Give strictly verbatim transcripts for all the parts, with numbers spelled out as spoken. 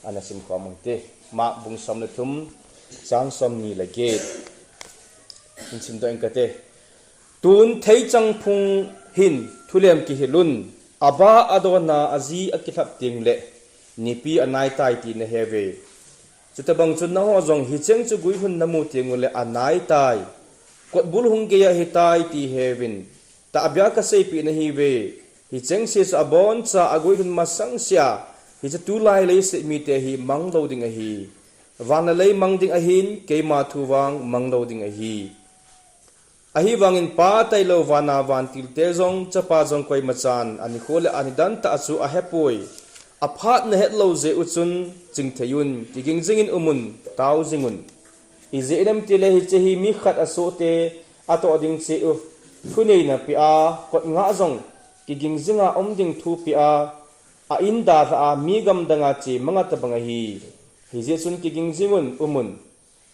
ana simkhom u hite. Mark bung som le thum, chang som ni le get. Hin simdoh inge kate. Tun theichang phung hin thulem kihil un, aba adonna aji akilhap teng le nipi anaitai ti naheuve. Chutabang chun nangho jong hicheng chu guilhun namu teng ule anaitai. Kotbul hung geiya hitai ti heuvin. Tahbeh a kaseipeh nahiuve. Hicheng se chu aboncha aguilhun masang sea, hiche tulai leiset mite hi mang lou ding ahi. Van le lei mang ding ahin, keima thu vang mang lou ding ahi. Ahivangin Pa tailou vana vantilte jong, Chapa jong koimachan anikho le anidan tah chu ahepoi. Aphat nahet lou jeh u chun, chingthei un, kiging jingin um un, tao jing un. Ijeh inem itile hiche hi mi khat asohte atoh ding cheh u thuneina pea, kot ngah jong kiging jinga um ding thu pea, a-in dalhah a mi gamdanga che manga tobang ahi. Hijeh chun kiging jing un, um un.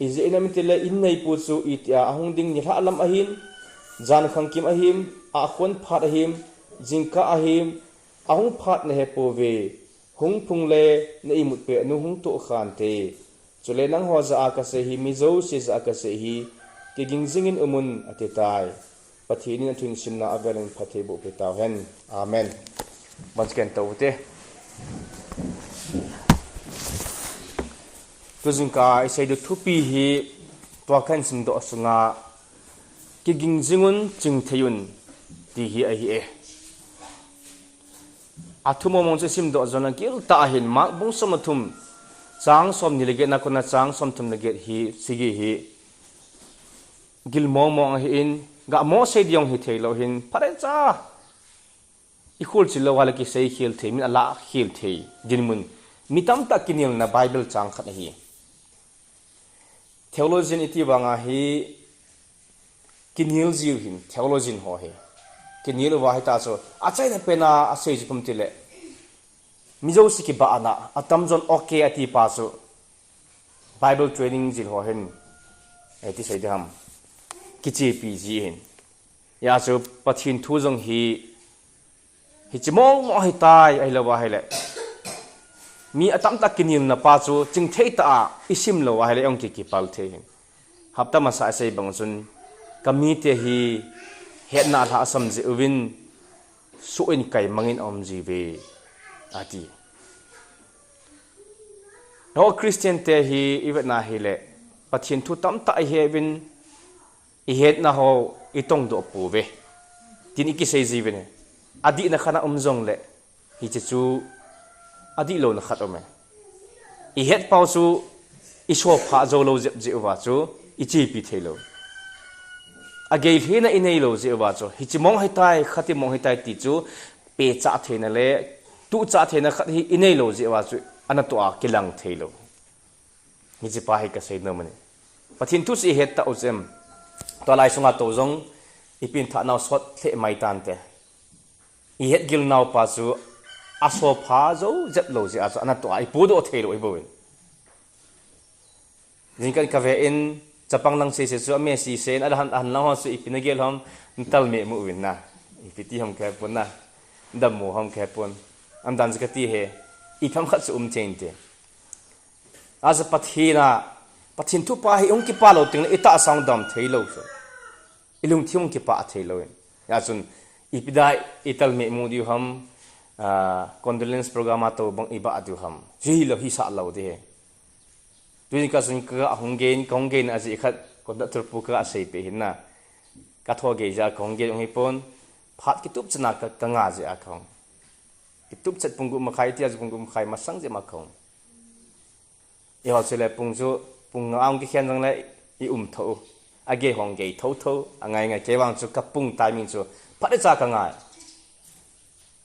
Ijeh inem itile in neipu chu itia ahung ding nilhah lam ahim, jan khangkim ahim, ahkhon phat ahim, jingkah ahim, ahung phat nahepouve. Hung phung le na imut peh nu hung tohkhante. Chule nangho jah a kasei hi, mi jouse jah a kasei hi, kiging jingin um un, atitai. Pathen in athu simna avelin phatthei boh peh tauhen. Amen. Bonchah ken tou te. Tujingkah isei diu thupi hi, tua kahin simdoh sunga, kiging jing un, chingthei un, ti hi ahi e. Athu mong mong chu simdoh jongle giltah ahin, Mark bung som le thum, chang som ni le get na kona chang som thum le get hi, sagi hi, gil mong mong ahin, gah mo sei ding hithei lou hin, phatecha. Ikhol chil lou a le kisei khel thei, min alah khel thei, dinmun. Mi tamtah kinelna Bible chang khat ahi. Theologian iti vanga hi kinel jiu hin, theologian ho hi. Kinel uva hita chu, achaina pena asei chu ipi ham itile, mi jouse kibahna, atamjon okay ati pa chu, Bible training jil ho hin, iti sei ding ham, kichepi ji hin. Hijeh chun Pathen thu jong hi, hiche mong mong ahitai, ahilou ahile, mi atamtah kinelna pa chu, chingthei tah a isim lou ahile, jong ki, kipal thei hin. Hapta masa asei bang chun, kamite hi hetna alhahsam jeh uvin, soh in kaimang in aum jiuve, ati. Eiho Christian te hi ivetna hile, Pathen thu tamtah ihe uvin, ihetna ho itongdoh pouve, tin ikisei jiuvin. Adihna khat aum jongle, hiche chu adihlouna khat aume. Ihet pau chu isopha jou lou jep jeh uva chu ichepi thei lou. Agei lhehna inei lou jeh uva chu, hiche mong ahitai, khati mong ahitai ti chu pehcha theina le tuhcha theina khat hi inei lou jeh uva chu, anatoh a kilang thei lou. Hiche pa hi kasei nom ahi. Pathen thu chu ihet tau chem. Tua lai sunga tou jong, ipi ham, thah nau sot lheh mai tante. Ihet gil nau pa chu asopha jou jep lou jeh a chu, anatoh a ipodoh thei lou ahi bou in. Jingkah in kave in, chapang lang sese chu ame sese in, ahan, ahan lang ho chu ipi nagel ham, natal meh mu uvin na. Ipi ti ham kahe pon na. Dammo ham kahe pon. Aman dan chu kati e. Ipi ham khat chu um thei inte. Achu Pathen a, Pathen thu pa hi hung kipa lou teng le itahsa hung dam thei lou chu. Ilungthim hung kipah thei lou in. Hijeh chun, ipi dia ital meh mu diu ham, ah, condolence program a tou bang ibah diu ham. Hilou, hisah lou ding ahi. Tuni kah chun kagah hung gei in, kahung geina ajeh khat, conductor pu kagah seipeh ahin na. Katho gei jeh a kahung gei hung hipon, phat kitup chan a ka, kanga jeh a kahung. Kitup chet pung gup makhai, tia chu pung gup makhai masang jeh ma kahung. Eiho chule pung chu, pung nga a hung kikhen jongle i um tho u. Agei hung gei tho tho, angai ngai, kei vang chu kapung timing chu, phat icha kangai.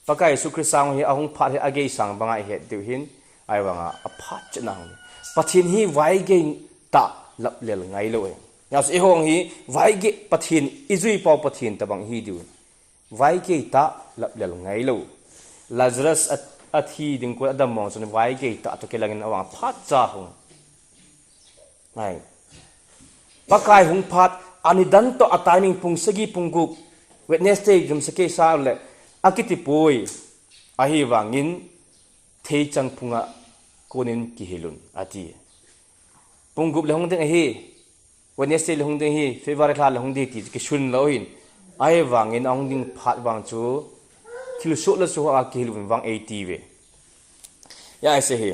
Pakai Jesu Christa hi ahung phat hi agei sang banga ihet diu hin, ahivanga aphat chetna hung. Pathen hi vaigei tah laplel ngailou e. Hijeh chun eiho hi vaigei Pathen, ijui pau Pathen tobang ihi diu. Vaigei tah laplel ngailou. Lazarus a, athi ding kon adammo chun vaigei tah toh kilangin avang phatcha hung. Ngai. Pakai hung phat, anidan toh a timing pung sagi pung gup, Wednesday jumsa kei sa le, akiti poi. Ahivangin, theichang phunga konin kihilun, ati. Pung gup le hung ding ahi, Wednesday le hung ding ahi, February lha le hung ding ti kisun lou hin. Ahivangin ahung ding phat vang chu, thilsoh le soh a kihilun vang eiti ve. Hijeh a hi,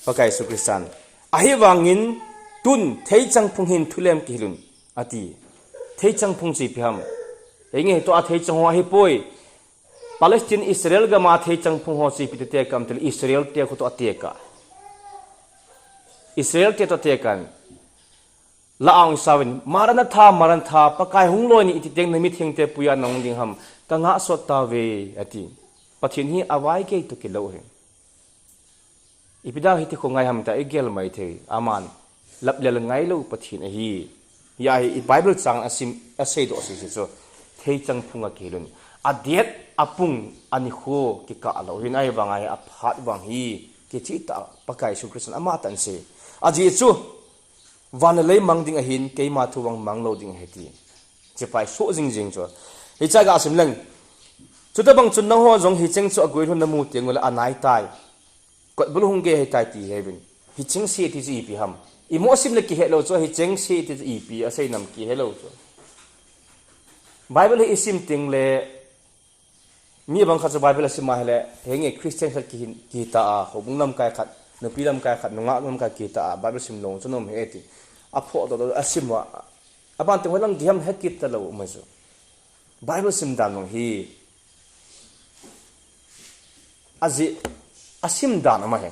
Pakai Jesu Christan, ahivangin tun theichang phung hin thulem kihilun, ati. Theichang phung chu ipi ham? Henge, tua theichang ho ahipoi. Palestine, Israel gam a theichang phung ho chu ipi te tekah ham tile Israel te khu toh tekah. Israel te toh tekah. La aung sauvin, Maranatha, Maranatha, Pakai hung loi in iti teng na mithengte puiya nahung ding ham, kangah sot tauve, ati. Pathen hi avaigei toh kilou ahi. Ipi dia hiti khu ngai ham tia igel mai thei, aman laplel ngailou Pathen ahi. Hijeh a hi i Bible chang asim, aseidoh sese chu, theichang phung a kihilun. Adet, apung, anikho kikah lou hin, ahivang a hi aphat vang hi kicheh tah Pakai Jesu Christan amatah in asei. Ajeh chu, van le lei mang ding ahin, keima thu vang mang lou ding ahi ti. Chipai soh jingjing chu. Hichea ga sim leng. Chutobang chun nangho jong hicheng chu aguilhun namu teng uleh anaitai, kotbul hung gei ahitai ti heuvin. Hicheng se ti chu ipi ham? Imoh sim le kihet lou chu, hicheng se ti chu ipi asei nam kihe lou chu. Bible hi isim teng le, mi bang khat chu Bible asim a hile, henge Christian khat kihin, kihita a, houbung lamkai khat, nupi lamkai khat, nungah lamkai kihita a, Bible sim lou chu nom ahi ti. Aphoh doh doh asim uva, aban teng hoilang gei ham het kit talou mai chu. Bible sim dan jong hi, ajeh, asim dan ama ahi.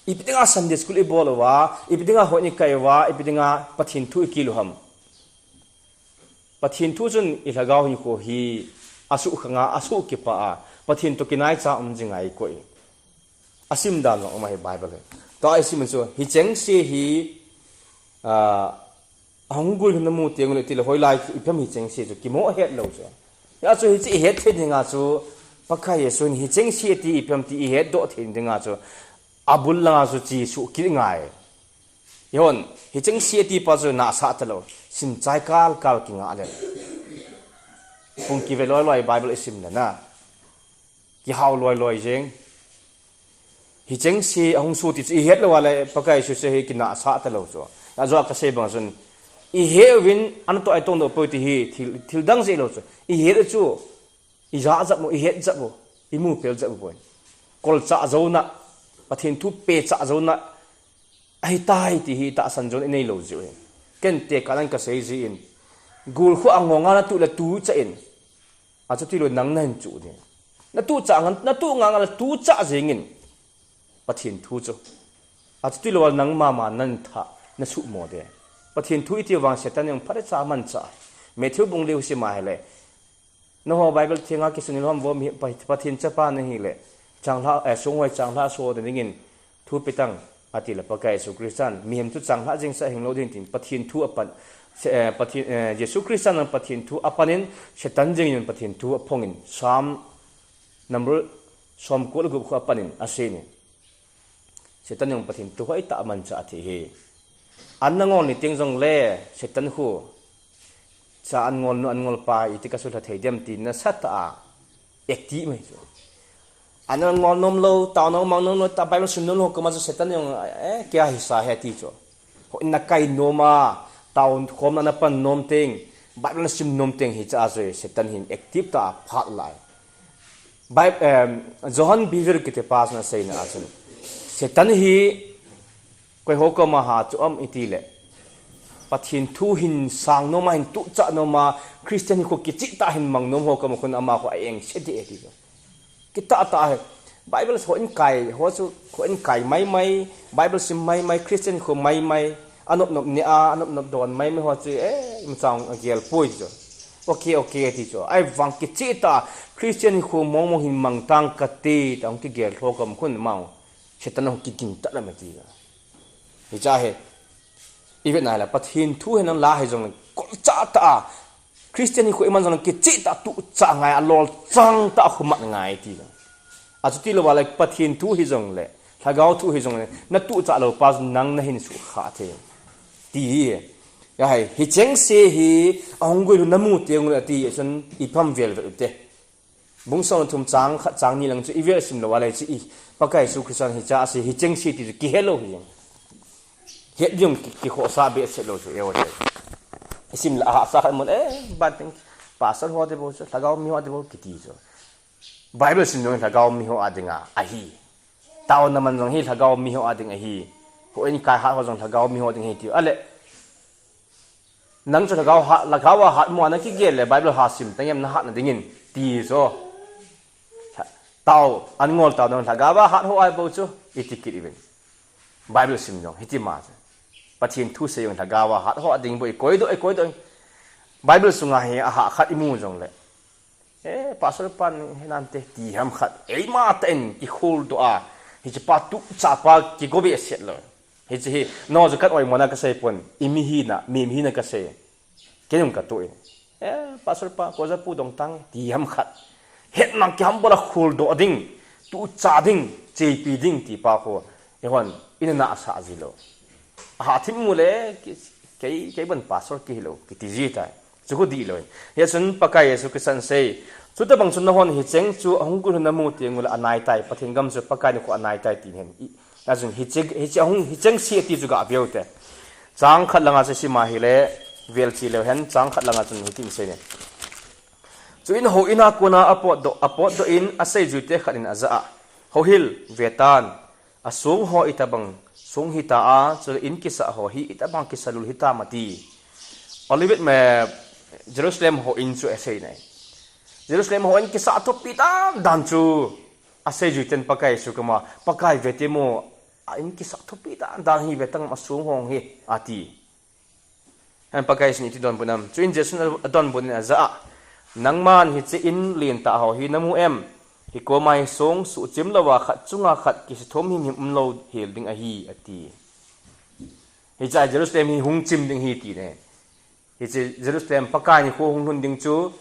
Ipi dinga Sunday school ibol uva, ipi dinga hon ikai uva, ipi dinga Pathen thu ikil u ham? Pathen thu chun i lhagao hinkho hi asuh khang a, asuh kipah a, Pathen toh kinaicha um jing a ikoi. Asim dan jong ama ahi Bible hi. Tua isim chu, hicheng se hi, ah, ahung guilhun namu teng uleh tile hoilai ipi ham hicheng se chu, kimoh het lou chu. Hijeh chun hiche ihet thei dinga chu, Pakai Jesu in hicheng se ti ipi ham ti ihet doh thei dinga chu, abul langa chu chesuh kit ngai. Eihon, hicheng se ti pa chu nahsah talou. Sim chai kal kal kingah le, pung kive loi loi Bible isim le na, kihao loi loi jeng. Hicheng se ahung soh ti chu ihet lou a le Pakai Jesu se hi kinahsah talou chu. Ajeh a kasei bang chun, ihe uvin, anatoh a itong doh poi ti hi thil, thil dang jeh lou chu. Ihet u chu, ija jep u, ihet jep u, imu pel jep u poi. Kolchah jouna, Pathen thu pehchah jouna ahitai ti hi tahsan jouna inei lou jeh u ahi. Ken tekah nan kasei jin, gul khu angong a natu le tuchah in, achuti lou nang nahin chuh ding. Natu chah ngan, natu ngang a le tuchah jengin, Pathen thu chu. Achuti lou a nangma ma nan thah, nasuhmo ding. Pathen thu iti vang Satan jong phatecha amanchah. Matthew bung li u sim a hile, nangho Bible thenga kisun in lhom vo, mi Pa-, Pathen chapa nahile, changlhah, eh, songhoi changlhah so dingin thu pe tang, ati le Pakai Jesu Christan, mihem chu changlhah jeng sa hing lou ding tin, Pathen thu apan, se-, eh, Pathen, eh, Jesu Christan Pathen thu apan in, Satan jeng in Pathen thu aphong in, Psalm number somko le gup khu apan in, asei in. Satan jong Pathen thu hoitah a manchah ahi. An nangol ni teng jongle, Satan khu, cha an ngol nu, an ngol pa, iti kasulha thei dem ti nasatah a, active mai chu. An ngol nom lou, tao nom, mang nom lou, ta Bible sim nom lou, koma chu Satan jong, eh, kei a hisa ahi ati chu. Houin nakai nom a, taokhomna napan nom teng, Bible nasim nom teng hiche a chu Satan hin active tah a phat lai. Bi-, em, Johan Beever kiti pa chun aseina a chun, Satan hi koiho koma ha chu um iti le, Pathen thu hin sang nom a, hin tuchah nom a, Christian hinkho kicheh tah hin mang nom ho koma khun ama khu a engse ding e ti chu. Kitah tah hi. Bible houin kai, ho chu houin kai mai mai, Bible sim mai mai, Christian hinkho mai mai, anop nop ne a, anop nop don mai mai ho chu, eh, imchang agel poi chu. Okay, okay ti chu. Ahivang kicheh tah, Christian hinkho mong mong hin mang tang kati, tah hung kigel lhou koma khun amau Satan hung kiging tah lam e ti. Hiche hi, ivet na le, Pathen thu hi nang la hi jong, kolchah tah a, Christian hinkho iman jong kicheh tah, tuchah ngai, alolchang tah a khumat ngai ti. Achuti lou a le Pathen thu hi jongle, Lhagao thu hi jongle, natuchah lou pa nang nahin sukha thei. Ti hi, ahi, hicheng se hi, ahung guilhun namu teng uleh ati, chun ipi ham vel vel u te. Bung som thum chang khat chang ni lang chu ivel sim lou a le chu i, Pakai Jesu Christan hiche asei, hicheng asei ti chu kihe lou hi jeng. Het ding ki, kikhohsah behseh lou chu, e o te. Isim le ahahsa khat mun, eh, ban teng, pastor ho te bou chu, lhagao mi ho te bou kiti chu. Bible sim jong lhagao mi ho a dinga ahi. Taona man jong hi lhagao mi ho a ding ahi. Houin kaihat ho jong lhagao mi ho ding ahi tiu. Ale, nang chu lhagao hat, lhagao a hat mo a nakigel le Bible ha sim teng em nahatna dingin ti chu. Tao, an ngol tao nang lhagao a hat ho a bou chu, iti kit uvin. Bible sim jong, hiti ma chu. Pathen thu sei jong lhagao a hat ho a ding bou, i koidoh, i koidoh. Bible sunga hi ahah khat imu jong le. Eh, pastor pan hi nante ti ham khat. Eima tah in kikholdoh a. Hiche pa tuchapa kigo behseh lou. Hiche hi, nangho chu kan oimo na kasei pon. I mi hina, mi, mi hina kasei. Kei jong katoh e. Eh, pastor pa, kojapu dong tang, ti ham khat. Hetna kiham bola kholdoh ding, tucha ding, chepi ding ti pa khu. Eihon, ina nasa ji lou. Aha thim mu le, ki, kei, kei bon pastor kihi lou, kiti ji tai. Chu khu dih lou. Hichun Pakai Jesu Christan sei. Chutabang chun nahon hicheng chu ahung kit lhun namu teng ule anai tai. Pathen gam chu Pakai nikho anai tai ti hen. I, Ajun, hiche, hiche ahung, hicheng asei ti chu gah veu te. Chang khat langa chu sim a hile, vel chi leu hen, chang khat langa chun hitin asei ne. Chuin houin a kona apotdoh, apotdoh in aseijui te khat in aja a. Houhil, vetan, asong ho itabang, song hita a, chule in kisa ho hi itabang kisa lul hitam ati. Olivet me, Jerusalem houin chu asei ne. Jerusalem houin kisa thupi dan dan chu. Aseijui ten Pakai Jesu kama, Pakai vete mo, a in kisa thupi dan dan hi vetang asong ho hi, ati. Hen Pakai Jesun iti donbut nam. Chuin Jesun adonbut in aja a. Nangman hiche in lentah ho hi namu em? Hikoma hi song suhchim louva khat chunga khat kisithom himhim umlou hel ding ahi, ati. Hiche Jerusalem hi hung chim ding ahi ti ne. Hiche Jerusalem Pakai nikho hung lhun ding chu,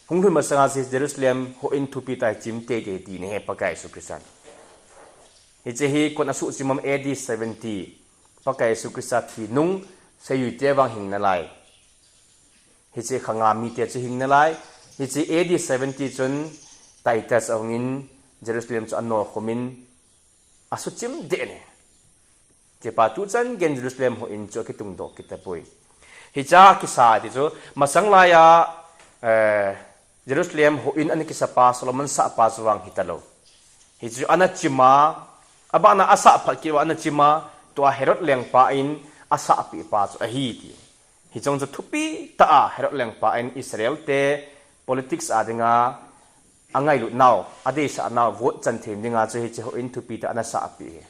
hung lhun masanga chu Jerusalem houin thupi tah hi chim teitei ti ne he Pakai Jesu Christan. Hiche hi kon asuhchim am A D seventy. Pakai Jesu Christa thi nung seijui te vang hing nalai. Hiche khanga mite chu hing nalai. Hiche A D seventy chun Titus ahungin Jerusalem chu anolkhum in asuchim deh ne. Hiche pa tuchan geiyin Jerusalem houin chu akitungdoh kit tapoi. Hiche kisa ti chu masang laiya, eh, Jerusalem houin ana kisa pa Solomon sah pa chu vang hita lou. Hichu ana chim a, abana asah phat kit uva ana chim a, tua Herod lengpa in asahpeh pa chu ahi ti. Hiche chu thupi tah a Herod lengpa in Israel te politics a dinga angailut nau, adeisah nau, vote chan them dinga chu hiche houin thupi tah ana sahpeh hi.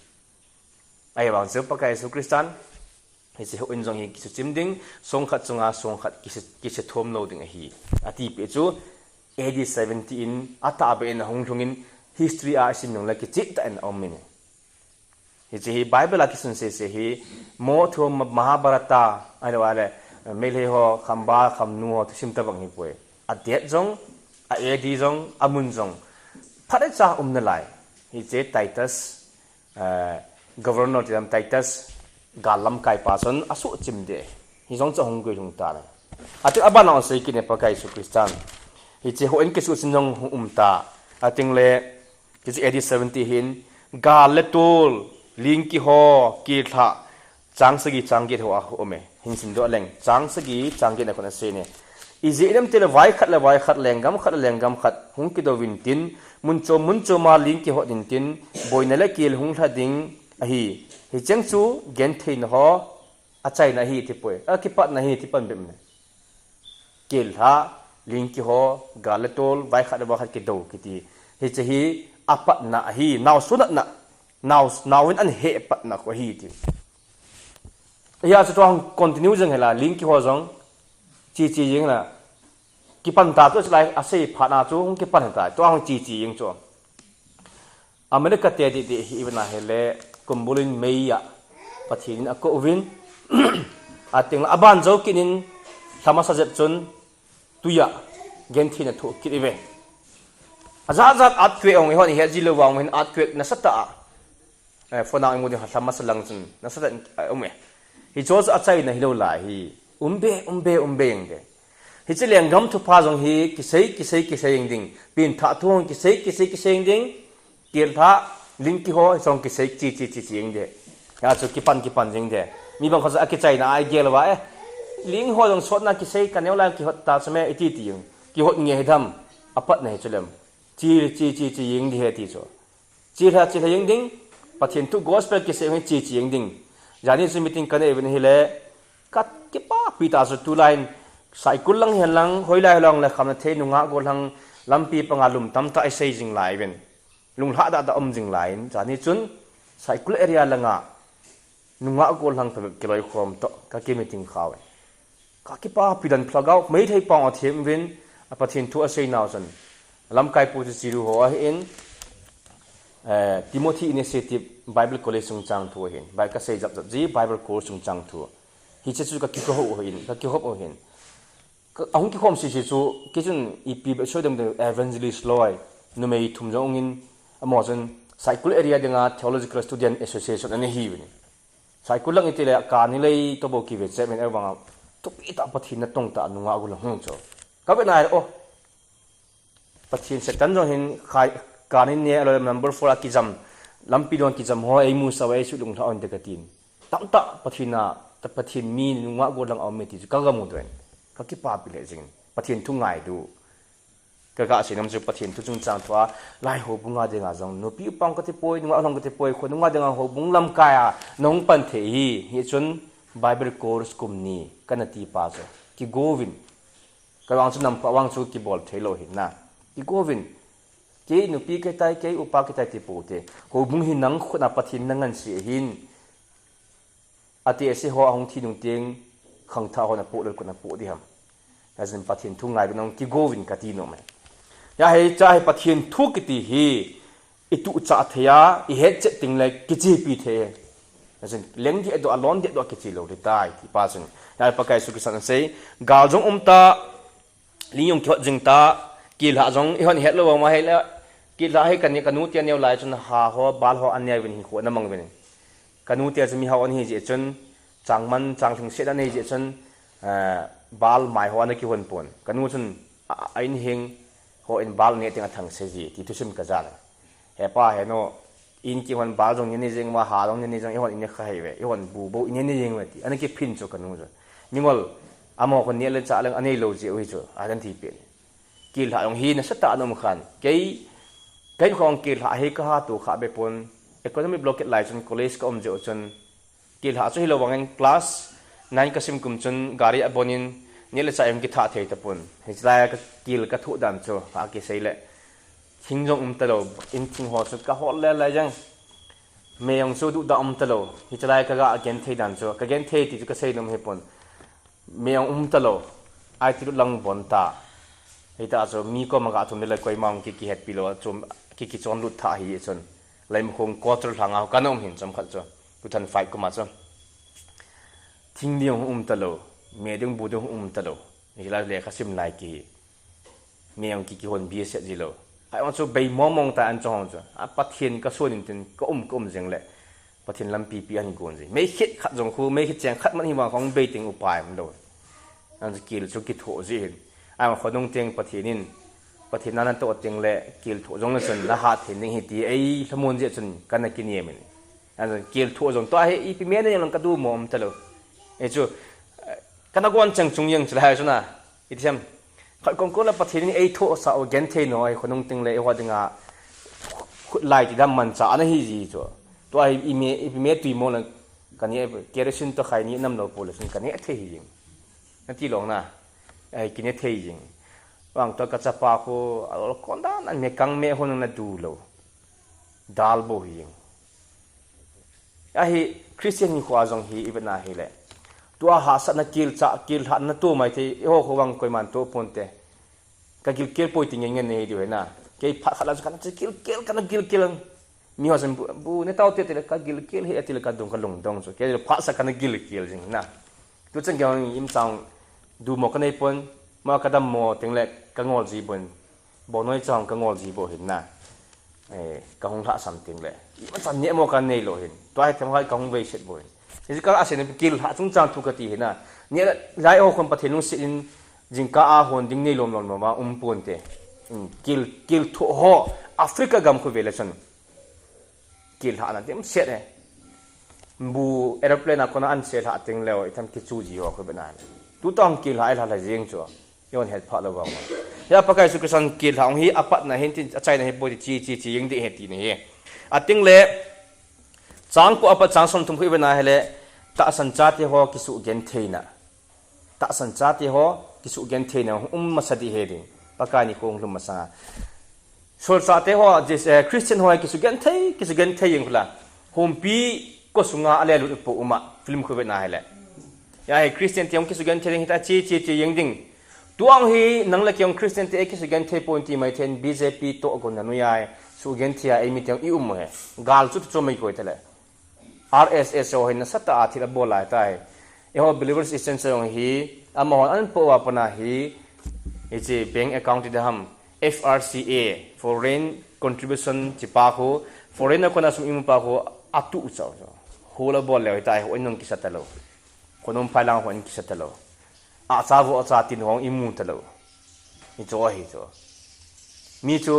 Ahivang chu Pakai Jesu Christan, hiche houin jong hi kisuchim ding, song khat chunga song khat kisi, kisithom lou ding ahi. Atipeh chu A D seventy in atahbeh in ahung lhungin history a isim nung le kicheh tah in aum in. Hiche hi Bible a kisun sese hi, mo thum Mahabharata, ahilou le, Meitei ho, khamba, khamnu ho, thusim tabang hipoi. A date jong, a A D jong, amun jong. Phatecha um nalai. Hiche Titus, eh, governor ti lam Titus, gal lamkai pa chun asuhchim deh. Hijong chu ahung guilhung tan. Ati abana asei kit ne Pakai Jesu Christan. Hiche houin kisuhchim jong hung um ta. Ating le, hiche A D seventy hin, gal le tol, ling kiho, kilhah, chang sagi chang get ho a um e. Hin simdoh leng, chang sagi chang get a kon asei ne. Ijeh inem itile vai khat le vai khat, lenggam khat le lenggam khat, hung kidou vin tin, mun chom mun chom a ling kihot in tin, boina le kel hung lha ding ahi. Hicheng chu gentheina ho achaina ahi tipoi. Akipatna ahi ti pan bep ne. Kel lha, ling kiho, gal le tol, vai khat le vai khat kidou kiti. Hiche hi apatna ahi, nao sunatna, nao, naovin ana hehpatna khu ahi ti. Hia chu tua hung continue jeng hela, ling kiho jong, chi chi jeng la, kipan ta chu lai, asei phat na chu hung kipan ta, tua hung chi chi jeng chu. America te dih dih hi ivena hile, kumbulin mei a, Pathen in akou vin, ating la, aban jou kit in, lha masa jep chun, tui a, genthei na thoh kit ive. Ajat jat earthquake ong, ihon ihet ji lou vang hin earthquake nasatah a. Eh, phone a imu ding lha masa lang chun, nasatah a um e. Hicho chu achaina hilou lai hi. Um be, um be, um be jeng de. Hiche lenggam thupha jong hi, kisei, kisei, kisei jeng ding. Pengthah thu jong kisei, kisei, kisei jeng ding. Kel lha, Ling kiho, jong kisei chi, chi, chi, chi, jing de. Ya chu kipan, kipan jing de. Mi bang kho sa akichaina a igel uva e. Ling ho jong sotna kisei kaneo lai kihot ta chu me iti ti jing. Kihot nge hi dam. Apat na hi chu lem. Chi, chi, chi, chi, jing di he ti chu. Chi lha, chi lha jing ding. Pathen thu gospel kisei hi chi, chi jing ding. Jani chu meeting kanei uvin hile. Ka kipapi ta chu tulai in. Saikul lang hihen lang, hoilai lang le khamna thei nungah gollhang lampi panga lum tamtah isei jing lai uvin. Lunglhah dah dah um jing lai in, jani chun Saikul area langa nungah gollhang phabep kiloikhom toh ka kimeeting kha uve. Ka kipapi dan phlagau, meithei pang a them uvin, a Pathen thu asei nau chun. Lamkai pu chu Chiru ho ahin, eh, Timothy Initiative Bible College chungchang thu ahin. Bai ka sei jap jap ji, Bible College chungchang thu. Hiche chu ka kihou ahin, ka kihop ahin. Ka, ahung kikhom sisi chu, kei chun ipi bep soi dem dem evangelist loi, numei thum jong ungin, amaho chun Saikul area dinga Theological Student Association ana hi uvin. Saikul lang iti le, kani lei toh bou kive che men avanga, thupi tah Pathen natong tah nungah gollhang hung chu. Ka ve nai, oh, Pathen Satan jong hin khai, kani ne, alo number four a kijam, lampi dong kijam ho, eimu sa uve, eisu lunglha un te katin. Tamtah Pathen a, ta Pathen mi nungah gollhang a um e ti chu ka gamu doh in. Ka kipapi lheh jing in. Pathen thu ngaidu. Ka gasei nom chu Pathen thu chungchang thua, lai houbung a dinga jong, nupi upa hung kati poi, nungah gollhang kati poi, khonunga dinga houbung lamkai a, nahung pan thei hi, hichun Bible course kum ni, kana ti pa chu. Kigo uvin. Ka vang chu nam pha vang chu kibol thei lou hin na. Kigo uvin. Kei nupi kei tai, kei upa kei tai ti pou te. Houbung hi nang khut a Pathen na ngansi ahin. Ati ase ho ahung thi nung teng khangthah ho na poh lel kut na poh di ham. Hijeh in Pathen thu ngaidu nang kigo uvin kati nom e. Hia hi cha hi Pathen thu kiti hi i tuchah thei a, i hetchet teng le kichepi thei. Hijeh in leng deh doh, alon deh doh kiche lou ding tai ti pa chun. Hia hi Pakai Jesu Christan asei, gal jong um ta, Ling jong kihot jing ta, kilhah jong, ihon het lou vang ma hile, kilhah hi kani, kanu te aneo lai chun ha ho, bal ho aneo uvin hinkho ana mang uvin. Kanu te chu mihao ana hi jeh chun, changman, changlhingset ana hi jeh chun, eh, bal mai ho ana kihon pon. Kanu chun, a, a, a inheng ho in bal ne teng athangse ji, ti thusim kajan. Hepa, heno, in kihon bal jong nini jing uva, ha jong nini jing, ihon ini kha hei uve, ihon bu bou ini ni jing uve ti. Ana kiphin chu kanu chu. Mingol, amaho khun neh le chah leng anei lou jeh u hi chu, adan ti pen. Kilhah jong hi nasatah ana um khan. Kei, kei khong kilhah hi kaha to kha be pon. Economic blockade lai chun college ka um jeh u chun, Kilhah chu hilou vangin class nine kasim kum chun gari abonin neh le chah jong kithah thei tapon. Hichelai a kakil kathoh dan chu, akisei le. Thing jong um talou, in thing ho chu kahol le le jeng. Me jong chu duhdah um talou. Hichelai kaga gen thei dan chu, kagen thei ti chu kasei nom hipon. Me jong um talou. Aiti lut lang bon ta. Hita chu mi koma gathum le koima jong ki, kihetpi lou a chu, ki, kichon lut tha hi chun. Leimakhong quarter lhanga kana um hin chomkhat chu. Two thousand five kum a chu. Thing ding um talou. Me ding bu ding um talou. Hilai lekha sim lai kihi. Me jong ki, kihonbi set ji lou. Ahivang chu bei mong mong ta an chong chu. A Pathen kasun in tin ka um, ka um jeng le. Pathen lampi pi ahin gon ji. Meikhit khat jong khu, meikhit cheng khat man hi vang khong bei teng upai um lou. An kil chu kithoh ji hin. Ahivang khonung teng Pathen in, Pathen na natoh teng le kil thoh jong le chun nahat thei ding ahi ti eilhamon jeh chun kana kinem in. An kil thoh jong tua hi ipi me nei jong ka dumo um talou. Ei chu, eh, kana gon cheng chung jeng chu lai chu na. Iti sem. Khat kong kong le Pathen in eithohsah u genthei nom ahi, khonung teng le eiho dinga khutlai ti dam manchah ana hi ji chu. Tua hi i me, i me tui mo le ka ne, kerosene toh khai ne nam lou pole chun ka ne thei hi jing. Nati lou na. Ai, ki ne thei jing. Vang toh ka chapa khu, a lol kon dan an me kang me hon na du lou. Dal bou hi jing. Ahi, Christian hinkho a jong hi, i vet na hile. Tua hahsatna kilchah, kilhahna tu mai thei, eiho kho vang koiman tu ponte. Ka gilkel poi ti ngen ngen nei diu hi na. Kei phat khat la chu kana gilkel, kana gilkel. Miho chun bu, bu ne tau te ti le ka gilkel hi ti le ka dung ka lungdong chu. Kei phat sa kana gilkel jing na. Tu chang kei im chang du mo ka nei pon, ma ka dam mo teng le ka ngol ji bon. Bonoi chang ka ngol ji bou hin na. Eh, ka hung lhasam teng le. Ima chan ne mo ka nei lou hin. Tua hi themkhat ka hung vei set bou hin. Hiche ka asei na kilhah chungchang thu kati hi na. Nilhah ho khun Pathen lungset in jingkah a hon ding nei lom lom lom a um ponte. Hmm, kil, kil thoh ho Africa gam khu vele chun. Kilhahna dimset e. Bu aeroplane a kona an selhah teng leo, itham kichu ji ho khu bena le. Tutong kilhah e, lha lha jing chu. Eihon het phah lou vang. Hia Pakai Jesu Christan kilhah hung hi apatna hin tin achaina hi poi ti chi chi chi jing ding ahi tina ahi. Ating le, chang ko apat chang som thum khu i vena hile, tahsan chate ho kisugentheina. Tahsan chate ho kisugentheina um masa ding ahi ding. Pakai nikho hung lhung masanga. Solchahte ho, Jes-, eh, Christian ho kisugenthei, kisugenthei jing khu la. Humpi ko sunga alelut po uma, film khu vena hile. Hia hi Christian te hung kisugenthei ding hita chi chi chi jing ding. Tua hi nang le kei hung Christian te kisugenthei pon ti mai thei in B J P toh gonna noiya sugenthei a eimi te hung i um u hi. Gal chu tu chu mai koi tale. R S S ho hin nasatah a thil abol lai tai. Eiho Believers Essential jong hi, amahon ahin poh uva pat a hi, hiche bank account ti ding ham, F R C A, Foreign Contribution ti pa khu, foreign a kona sum imu pa khu, atuh chau chau. Hol abol leu hitia hi, hon jong kisa talou. Khonung phailang hon kisa talou. Acha vo acha tin hon imu talou. Hichu ahi chu. Mi chu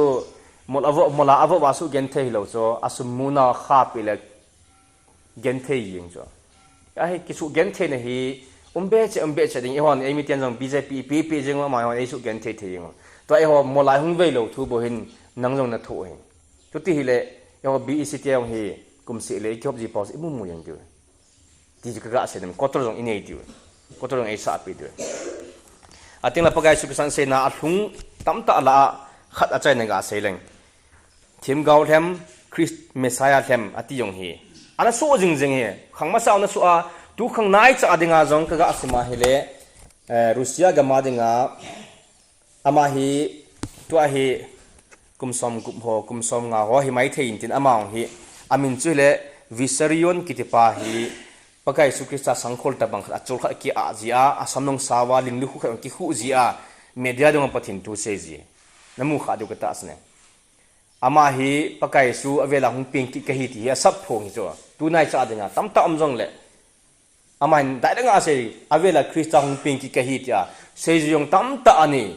mol a vo, mol a vo uva sugenthei hilou chu, asum muna khapi le genthei jeng chu. Ahi, kisugentheina hi, um be che, um be che ding, eihon, eimi ten jong B J P, P P jeng u, amahon eisugenthei thei jeng u. Tua eiho, mol a hung veilou thu bou hin, nang jong nathoh u ahi. Chuti hile, eiho B E C te jong hi, kum seh le, ikihop ji pau imu mu jeng diu. Ti chu kaga sei nom, quarter jong inei diu. Quarter jong eisahpi diu. Ating le Pakai Jesu Christan seina alhung tamtah lah a khat achaina ga sei leng. Themgao lhem, Christ Messiah lhem, ati jong hi. Ana soh jing jing hi. Khang masa ana soh a, tu khang naicha dinga jong kaga sim a hile, eh, Russia gam a dinga, ama hi, tua hi, kum som gup ho, kum som nga ho, hi maithei in tin ama jong hi, amin chu hile, Vissarion kiti pa hi, Pakai Jesu Christa sangkhol tabang khat, achol khat ki-ah jia, asam jong sao a, ling lukhuh khat jong kikhuh jia, media dunga Pathen thu sei ji. Namu kha diu katahsan e. Ama hi Pakai Jesu avela hung peng kit kahi ti hi asap phong hi chu. Tunaicha dinga tamtah um jongle. Ama hin dai danga sei, avela Christa hung peng kit kahi tia. Seiji jong tamtah anei.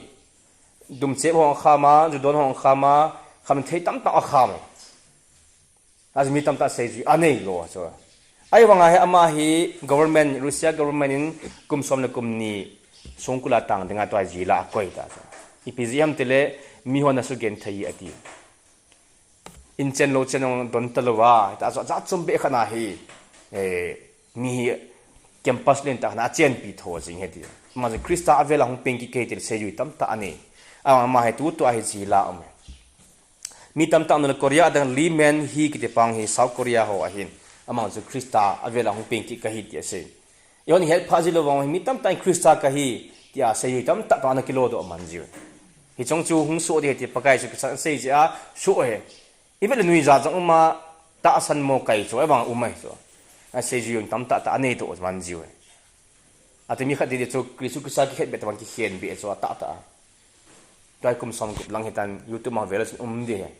Dumchep ho akham a, judon ho akham a, khamthei tamtah akham. Aji mi tamtah seiji anei lou chu. Ahivanga hi ama hi government, Russia government in kum som le kum ni songkul a tang dinga tua jail a akoi ta chu. Ipi jeh ham tile, mihon asugenthei ati. Inchen lou chen jong don talou va, hita chu ajat chom be khat na hi, eh, mi hi campus len tah khat na achenpi tho jing ahi ti. Ama jong Christa avela hung peng kit kahi ti seijui tamtah anei. Ama, ama hi tutua hi jail a um e. Mi tamtah North Korea adang Lee Man Hee kiti pa hi South Korea ho ahin. Ama jong Christa avela hung peng kit kahi ti asei. Eihon ihet phah ji lou vang hi mi tamtah in Christa kahi, tia seijui tamtah toh ana kilodoh man jiu. Hiche jong chu hung soh ding ahi ti Pakai Jesu Christan asei jeh a, soh ahi. Ivet le nuijat jong um a, tahsan mo kai chu, ahivang um ahi chu. Aseijui jong tamtah tah anei doh man jiu ahi. Ati mi khat didi chu, Jesu Christa kikhetbeh tabang kikhenbeh chu, atahtah a. Tua hi kum som gup lang hitan, YouTube ma vel a chun um ding ahi.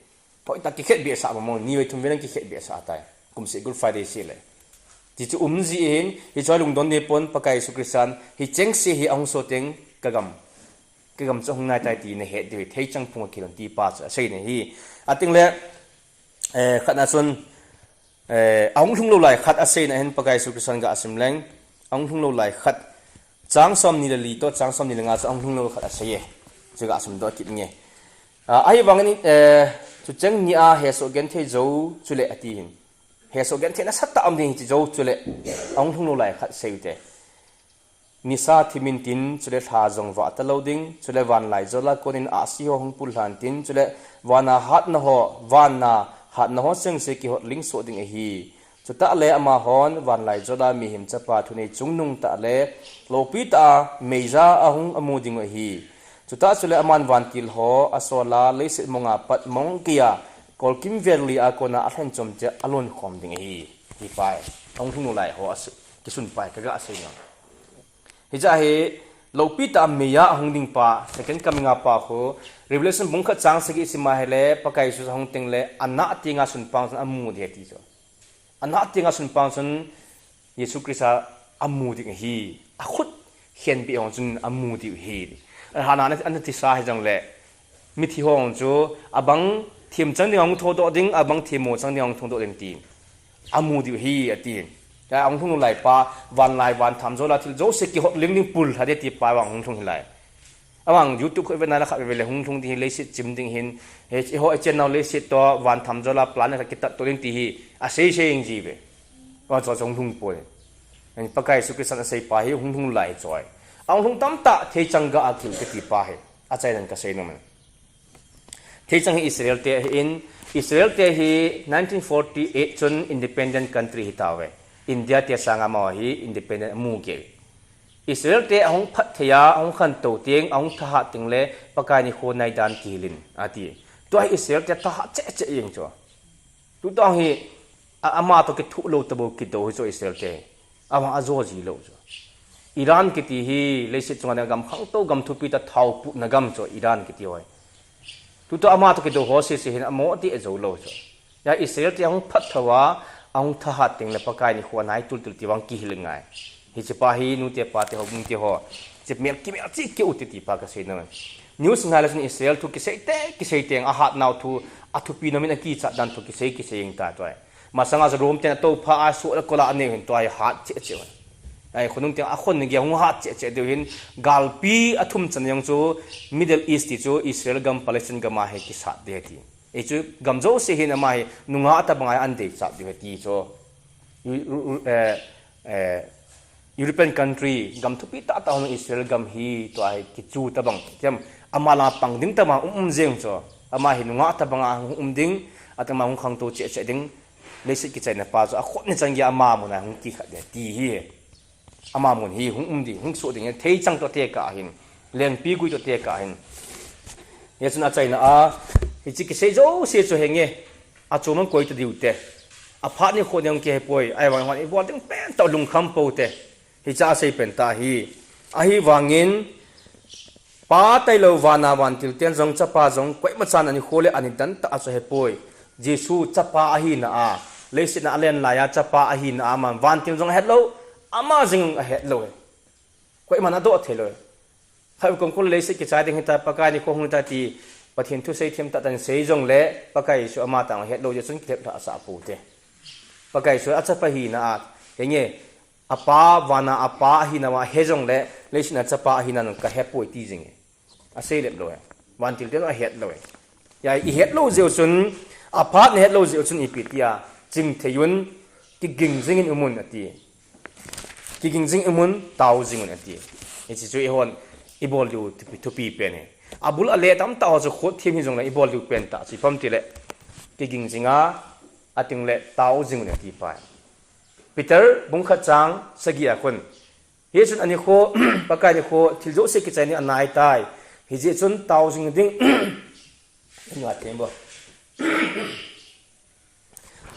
Hoitah kikhetbeh sah mong mong, ni vei thum vei lang kikhetbeh sah tai. Kum seh Good Friday seh le. Ti chu um ji ahin, hichu lungdon ding pon Pakai Jesu Christan, hicheng seh hi ahung soh teng kagam. Kagam chu ahung nai tai ti nahet diu ahi, theichang phung a kilhon ti pa chu asei na ahi. Ating le, eh, khat na chun, eh, ahung lhung lou lai khat aseina hin Pakai Jesu Christan ga asim leng, ahung lhung lou lai khat, chang som ni le li toh, chang som ni le nga chu ahung lhung lou khat asei e. Chu ga asim doh kit nge. Ah, ahivangin, eh, chu cheng ni a hesoh genthei jou chule ati hin. Hesoh genthei nasatah um ding hiche jou chule, ahung lhung lou lai khat sei u te. Nisa thim in tin, chule lha jong vah talou ding, chule vanlaijol a konin ahsi ho hung pullhan tin, chule vana hatna ho, vana hatna ho sengse kihotling soh ding ahi. Chutah le amahon vanlaijol a mihem chapa thunei chungnung tah le lopi tah a meija ahung amu ding u ahi. Chutah chule aman vantil ho asol a leiset mong a pat mong geiya kolkim vel li a kona alhen chom cheh a alon khom ding ahi. Hipai, ahung lhung lou lai ho asu, kisun pai kaga sei nge. Hiche hi, lopi tah a meija ahung ding pa, second coming a pa khu, Revelation bung khat chang sagi sim a hile, Pakai Jesu ahung teng le, anah tenga sunpang chun amu ding ahi ti chu. Anah tenga sunpang chun, Jesu Christa amu ding ahi, akhut khenbeh ho chun amu ding ahi. Ahana ana, ana tisa hijong le, mithi ho chu, abang Thim chang ding ahung thodoh ding, abang thim mo chang ding ahung thodoh ding ti. Amu diu ahi, ati. Ahung lhung lai pa, van lai van tham jola thil jouse kihot ling ding pul lha ding ti pa vang hung lhung hilai. Avang YouTube khu ve nala kha ve le hung lhung ding hi leiset chim ding hin, he, ho chen nau leiset to van tham jola plan kha kitat to ding ti hi, asei sei ing ji ve. Wa cho chong lhung poi. Pakai Jesu Christa asei pa hi hung lhung lai choi. Ahung lhung tamtah thei chang ga akil kiti pa hi. Achai nan kasei nom. Thei chang hi Israel te hi in, Israel te hi nineteen forty-eight chun independent country hi tave. India te sanga ma hi independent mu ke. Israel te ahung phat thei a, ahung khan to tieng, ahung thahat ting le Pakai ni kho nai dan kihilin ati. Tua hi Israel te thahat che che ing cho. Tu tong hi a, ama to kithu lo tabo kido hi cho Israel te. Ama ajo ji lo cho. Iran kiti hi leiset chunga gam khang to gam thupi ta thau pu na gam cho Iran kiti hoi. Tu to ama to kido ho se se hin amo ti ajo lo cho. Ya Israel te ahung phat thawa, ahung thahat ting le Pakai ni kho nai tul tul ti vang kihil ngai. Hi chi pa hi nu te pa te ho bung te ho. Chi mel ki mel chi ki u ti ti pa kasei na. News ngai la chun Israel thu kisei te, kisei te a hat nau thu, athupi na min akicha dan thu kisei kisei ing ta toi. Masanga Rome te na to pha a su la kola ne hin toi hat che che. Ai khonung te a khon ni ge hung hat che che deu hin galpi athum chan yang chu Middle East ti chu Israel gam Palestine gam a he kisat de ti. Ei chu gam jouse hin ama hi nunga ta banga an dei chap diu ti chu. Eu-, eu-, eh, eh, European country gam thupi ta ta hon Israel gam hi tua hi kichu ta bang. Tiam ama la pang ding ta ma um um jeng chu. Ama hi nunga ta banga hung um ding, atama hung khang to che che ding. Leiset kichaina pa chu a khot ni chang ya ama mun a hung kikhat de ti hi. Ama mun hi hung um ding, hung so ding, thei chang to te ka hin, lengpi gui to te ka hin. Ye chun achaina a, hichi kisei jouse chu henge, achom ang koi to diu te. Aphat ni kho ni ang ke he poi, ai vang hon i bol ding pen to lungkham po te. Hicha asei pen ta hi. Ahi vangin, Pa tailou vana vantil ten jong chapa jong koima chan ani kho le ani dan ta a chu he poi. Jesu chapa ahina a, leiset na alen laiya chapa ahina a man vantil jong ahet lou, ama jing ahet lou. Koima na do thei lou. Khai kong kul leiset kichai ding hita Pakai ni kho hung ta ti Pathen thu sei them ta tan sei jong le Pakai Jesu ama tang ahet lou je chun kilep tha sa pu te. Pakai Jesu a chapa hina a, henge, Apa, vana apa ahina va he jong le, leiset na chapa ahina nung ka he poi ti jing e. Asei lep lou e. Vantil ten ahet lou e. Ya, i het lou jeu chun, aphat na het lou jeu chun ipi tia, ching thei un, kiging jing in umun ati. Kiging jing umun, tao jing un ati. Hichi chu i hon, i bol diu thupi, thupi pen e. Abul ale tam ta ho chu khut thim hi jong le, i bol diu pen ta, chi pam ti le. Kiging jing a, ating le, tao jing un ati pai. Peter bung khat chang sagi a khun. Hichun ani kho, Pakai ni kho, thil jouse kichai ni anai tai. Hijeh chun tao jing ding. Nga tem bo.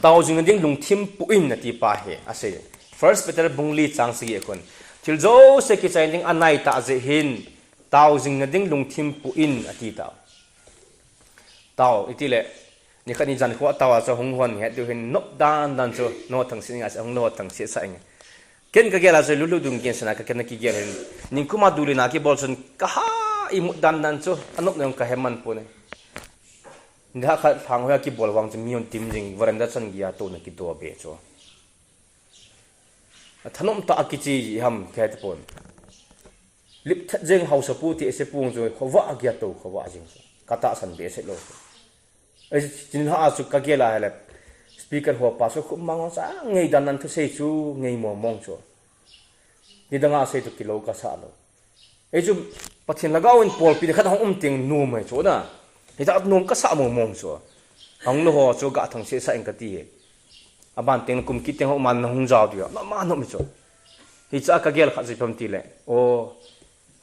Tao jing ding lungthim pu in ati pa he, asei. First Peter bung li chang sagi a khun. Thil jouse kichai ding anai ta jeh hin, tao jing ding lungthim pu in ati ta. Tao, iti le, ni khat ni jan kho tao a chu hung hon het diu hin nop dan dan chu, no thang si nga hung no thang si sa ing. Ken ka gel a chu lulu dung ken sana ka ken ki gel hin. Ning kuma duli na ki bol chun ka ha i mut dan dan chu, anop nang ka he man pu ne. Ni khat thang ho ki bol vang chu mi hon tim jing, veranda chan gi a to na ki do be chu. Thanom ta a kichi ham khe te pon. Lip that jeng hausa pu ti ese pung chu khova a gia to khova jing chu. Ka ta san be se lo chu. Ei chin ha chu ka gel a hele. Speaker ho pa chu khum mang sa ngei dan nan thu sei chu ngei mo mong chu. Ni danga sei tu kilo ka sa lo. Ei chu Pathen lhagao in polpi ni khat hong um ting nu mai chu na. Hita nom ka sa mo mong chu. Hong lo ho chu ga thang se sa eng ka ti he. Aban teng kum kit teng ho man na hung jao dia. Ma ma no mi chu. Hicha ka gel khat chu pam ti le. O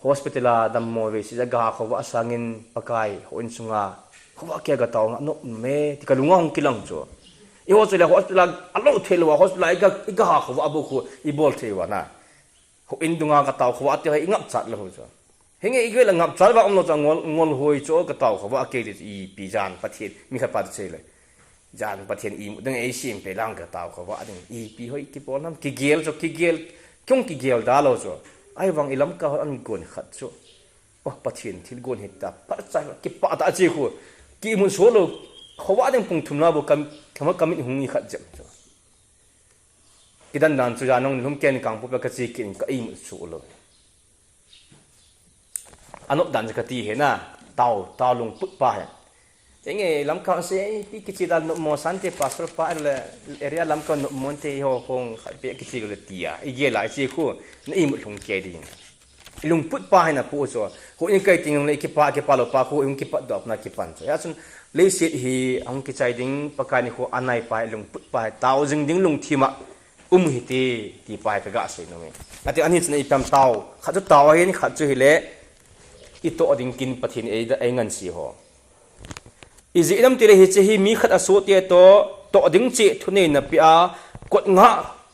hospital a dammo ve si ja ga khova sangin Pakai ho in sunga. Khova kia ga tao nga no me ti ka lunga hung kilang chu. I ho chu le hospital a lo thei lo hospital a i ga i ga khova bo khu i bol thei wa na. Ho in dunga ka tao khova ti ho i ngap chat lo chu. Henge i gel ngap chal va um lo cha ngol, ngol hoi chu ka tao khova ke ti ipi jan Pathen mi khat pa sei le. Jan Pathen i mu dang ei sim pe lang ka tao khova ding ipi hoi ki bol nam ki gel chu ki gel kyung ki gel da lo chu. Ai vang i lam ka hon an gon khat chu. Oh Pathen thil gon hita par cha ki pa ta chi khu. Ki mun so lo. Khovah ding pung thum la bu kam, kama kamit hung i khat jep chu. Kidan dan chu ja nong lum ken kang pu pe ka chi kin ka imut chu lo. Anop dan ka ti he na, tao, tao lungput pa he. Enge lamkang se, pi kichi dan no mo sante pastor pa le area lamkang no mo te ho hong khat pe kichi le tia. I ge la chi khu, na imut lung ke ding. Lungput pa he na pu chu. Khu in kai ting le kipa, kipa lo pa khu, in kipat dop na kipan chu. Ya chun, leiset hi, hong kichai ding, Pakai ni khu anai pa, lungput pa he, tao jing ding lungthima. Um hi ti, ti pa hi ka ga sei nung e. Ati ani chun i pam tao. Khat chu tao ahin, khat chu hi le, i toh ding kin Pathen ei da, ei ngan si ho. I ji nam ti le hi che hi mi khat a so te to, toh ding che thunei na pi a, kot nga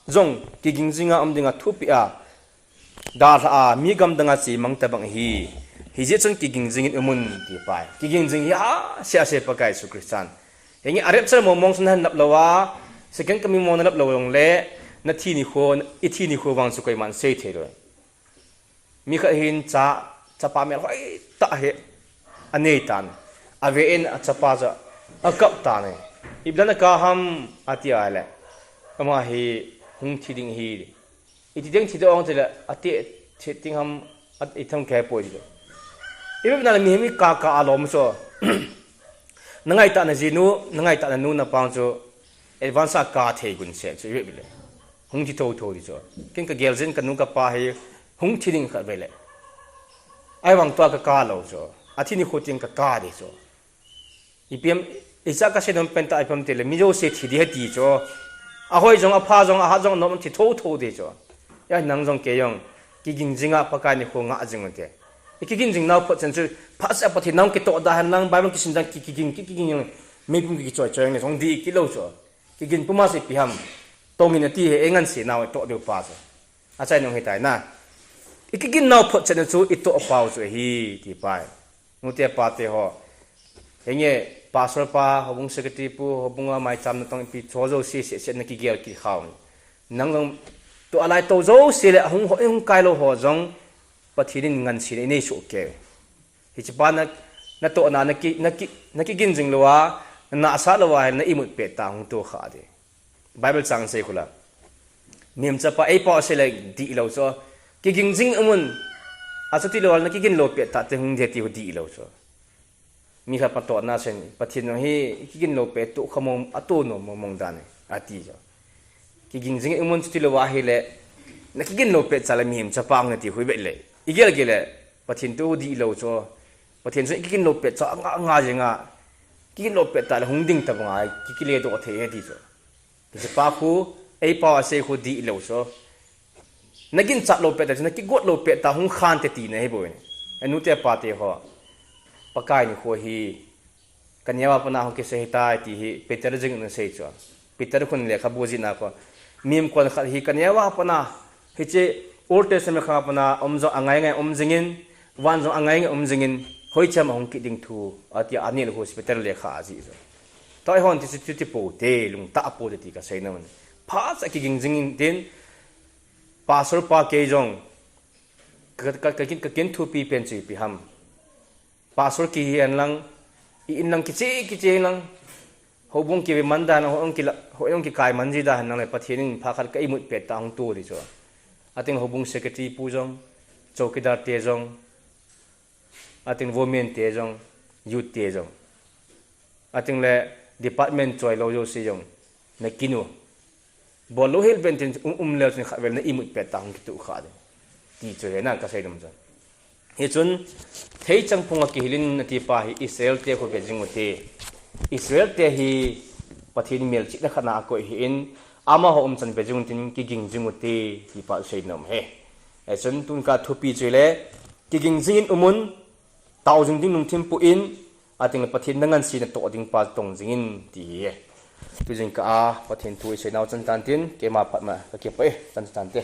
jong, kiging jinga um ding a thu pi a. Dalha a, mi gamdang a chi mang ta bang hi. Hi ji chun kiging jing in umun ti pa hi. Kiging jing hi a, se a se Pakai Jesu Christan. Henge a rapture mo mong sun han nap lo a, second coming mo na nap lo long le, na thi ni kho, i thi ni kho vang chu koiman sei thei lo. Mi khat hin cha, chapa mel hoi ta he, a nei tan. A ve in a chapa cha, a kap tan e. Iblan a ka ham, a ti a le. Ama hi hung thi ding hi. I ti ding thi dong ti le, a ti, thi ting ham, a i thang ke poi ti le. I ve na le mi, mi ka, ka a lom so. Na ngai ta na ji nu, na ngai ta na nu na pang chu, advance a ka thei gun se chu, i ve le. Hung thi tho tho di chu. Ken ka gel jin ka nu ka pa hi, hung thi ding khat ve le. Ai vang tua ka ka lo chu. A thi ni khu ting ka ka di chu. I piam, i cha ka se nom pen ta i piam ti le, mi jo se thi di he ti chu. A hoi jong, a pha jong, a hat jong, nom thi tho tho di chu. Ya nang jong ke jong, kiging jinga Pakai ni khu nga jing un te. I kigin jing nau phot chen chu, pha se Pathen nang kitoh da han lang, Bible kisim jang ki, kiging, ki, kiging jong. Meipum ki choi choi nge jong di ki lo chu. Kigin puma se pi ham. Tong in a ti he, e ngan se nau toh deu pa chu. A chai nung hi tai na. I kigin nau phot chen chu, i toh pau chu hi, ti pai. Nute pa te ho. Henge, pastor pa, hobung secretary pu, hobung a mai cham na tong pi cho jo si, si, si, na kigel ki khau. Nang jong, to alai to jo si le, hung ho, hung kai lo ho jong, Pathen in ngan si le, i nei su ke. Hiche pa na, na toh na, na ki, na ki, na kigin jing lo a, na sa lo a, na imut pe ta hung to kha de. Bible chang sei khu la. Mihem chapa ei pau a sei le di lo chu. Kiging jing umun. A chu ti lo na kigin lo pe ta te hung de ti hu di lo chu. Mi kha pa toh na sen Pathen jong hi kigin lo pe tu kha mong a tu no mong mong dan a ti chu. Kiging jing umun chu ti lo a hi le. Na kigin lo pe cha le mihem chapa hung na ti hui be le. I gel gel le Pathen tu di lo chu. Pathen chu kigin lo pe cha nga nga jing a. Kigin lo pe ta le hung ding ta bang a kikile do thei he ti chu. Hiche pa khu, ei pau a sei khu di lo chu. Na gin chat lo pe ta, na kigot lo pe ta hung khan te ti na hi boi. Anu te pa te ho. Pakai ni khu hi. Ka neo a pana hung kisei hi tai ti hi, Peter jing na sei chu. Peter khun lekhabu jih na khu. Mihem kon khat hi ka neo a pana. Hiche Old Testament kha pana, um jong a ngai ngai um jing in, van jong a ngai ngai um jing in, hoi chem a hung kit ding thu, a ti a nil hospital lekha a jih chu. Toi hon ti chu ti po te, lung ta po te ti ka sei na man. Pha cha kiging jing in tin, pastor pa kei jong, ka, ka, ka, ka kin thu pi pen chu pi ham. Pastor ki hi an lang, i in lang kiche, kiche lang. Hobung ki ve man dan, ho ong ki la, ho ong ki kai man ji dan lang le Pathen in pha khat ka imut pe ta hung tu di chu. Ating hobung secretary pu jong, chowkidar te jong, ating women te jong, youth te jong. Ating le department choi lo jo si jong, na kinu. Bol lo hel pen tin um, um leo chun khat vel na imut pe ta hung kitu kha de. Ti chu he na ka sei dum chu. Hi chun, thei chang phung a kihilin na ti pa hi Israel te khu ve jing u te. Israel te hi Pathen mel chih na khat na a koi hi in, ama ho um chan ve jing tin kiging jing u te, ti pa sei nom he. Hi chun, tun ka thupi chu le, kiging jing in umun, tao jing ding lungthim pu in, Ating le Pathen na ngan si na toh ding pa tong jing in ti hi e. Tu jing ka a Pathen thu i sei nau chan tan tin, keima phat ma ka kipa e, chan tan te.